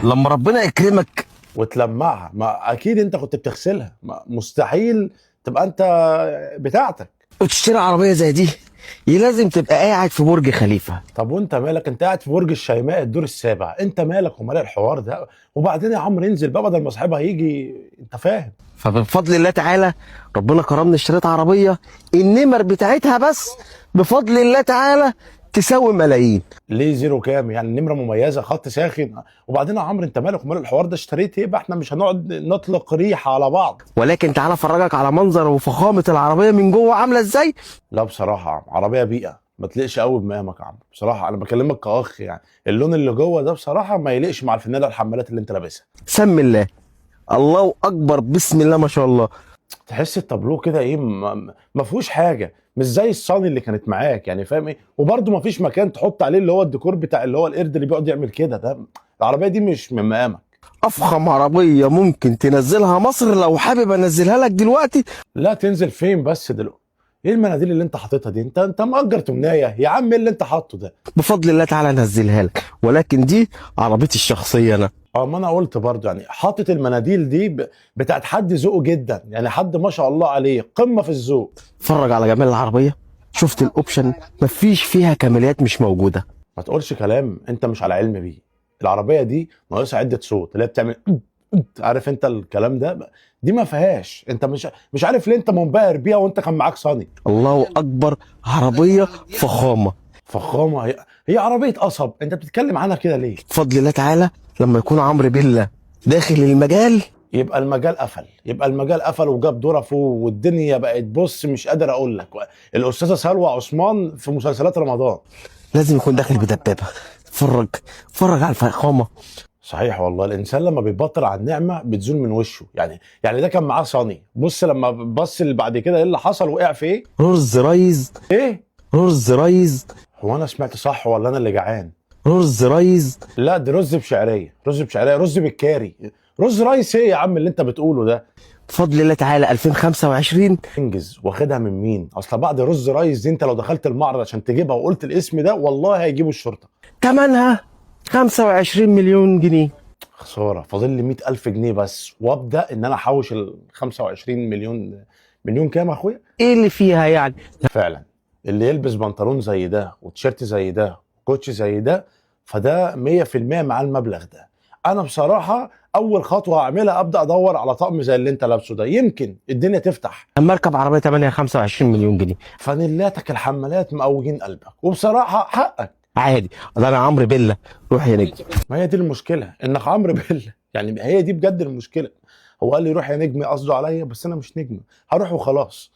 لما ربنا يكرمك وتلمعها، ما اكيد انت كنت بتغسلها، ما مستحيل تبقى انت بتاعتك. وتشتري عربية زي دي، لازم تبقى قاعد في برج خليفة. طب وانت مالك؟ انت قاعد في برج الشيماء الدور السابع، انت مالك ومال الحوار ده؟ وبعدين يا عمرو انزل بقى بدل ما صاحبها يجي، انت فاهم. فبفضل الله تعالى ربنا كرمني، اشتريت عربية النمر بتاعتها بس بفضل الله تعالى تساوي ملايين. ليه زيرو كام يعني؟ نمره مميزة، خط ساخن. وبعدين يا عمرو انت مالك ومال الحوار ده؟ اشتريت ايه بقى؟ احنا مش هنقعد نطلق ريحه على بعض. ولكن تعالى افرجك على منظر وفخامه العربية من جوه عامله ازاي. لا بصراحة يا عم، عربية بيئة ما تليقش قوي بمقامك يا عم، بصراحة انا بكلمك كاخ، يعني اللون اللي جوه ده بصراحة ما يليقش مع الفانيله الحمالات اللي انت لابسها. سم الله، الله اكبر، بسم الله ما شاء الله. تحس التابلو كده ايه، ما فيهوش حاجة، مش زي الصاني اللي كانت معاك يعني، فاهم ايه؟ وبرده ما فيش مكان تحط عليه اللي هو الديكور بتاع اللي هو القرد اللي بيقعد يعمل كده ده. العربية دي مش من مقامك. افخم عربية ممكن تنزلها مصر، لو حابب انزلها لك دلوقتي. لا تنزل فين بس دلوقتي؟ ايه المناديل اللي انت حاططها دي؟ انت مأجر تمنايه يا عم؟ ايه اللي انت حاطه ده؟ بفضل الله تعالى انزلها لك، ولكن دي عربيتي الشخصية انا. اه ما انا قلت برضو يعني حاطط المناديل دي بتاعت حد ذوقه جدا، يعني حد ما شاء الله عليه قمة في الذوق. اتفرج على جمال العربية، شفت ال option؟ مفيش فيها كماليات مش موجودة. ما تقولش كلام انت مش على علم بيه. العربية دي ناقصها عده صوت اللي هي بتعمل، عارف انت الكلام ده، دي ما فيهاش. انت مش عارف ليه انت منبهر بيها وانت كان معاك صاني. الله اكبر، عربية فخامة. فخامة؟ هي عربية قصب، انت بتتكلم عنها كده ليه؟ بفضل الله تعالى لما يكون عمرو بيلا داخل المجال يبقى المجال قفل، يبقى المجال قفل وجاب ظرفة والدنيا بقت بص مش قادر اقول لك. الاستاذة سلوى عثمان في مسلسلات رمضان لازم يكون داخل بدبابه. اتفرج، اتفرج على الفخامة. صحيح والله، الانسان لما بيبطل على النعمة بتزول من وشه يعني. يعني ده كان معاه صاني، بص لما بص اللي بعد كده ايه اللي حصل، وقع في ايه؟ رولز رايز. ايه؟ رولز رايز. هو انا سمعت صح ولا انا اللي جعان؟ رولز رايز. لا دي رز بشعريه، رز بشعريه، رز بالكاري، رز رايس ايه يا عم اللي انت بتقوله ده؟ بفضل الله تعالى 2025. انجز، واخدها من مين؟ اصل بعد رز رايس دي انت لو دخلت المعرض عشان تجيبها وقلت الاسم ده والله هيجيبوا الشرطة. ثمنها 25 مليون جنيه. خسارة، فاضل لي 100,000 جنيه بس وابدا ان انا احوش ال 25 مليون. مليون كام يا اخويا؟ ايه اللي فيها يعني؟ فعلا اللي يلبس بنطلون زي ده وتيشيرت زي ده وكوتش زي ده فده 100% مع المبلغ ده. انا بصراحة اول خطوة هعملها ابدا ادور على طقم زي اللي انت لابسه ده، يمكن الدنيا تفتح. اما اركب عربية 8 25 مليون جنيه. فانيلاتك الحمالات مقوجين قلبك، وبصراحة حقك. عادي، ده انا عمرو بيلا. روح يا نجم. ما هي دي المشكلة، انك عمرو بيلا يعني، هي دي بجد المشكلة. هو قال لي روح يا نجم قصده عليا، بس انا مش نجم، هروح وخلاص.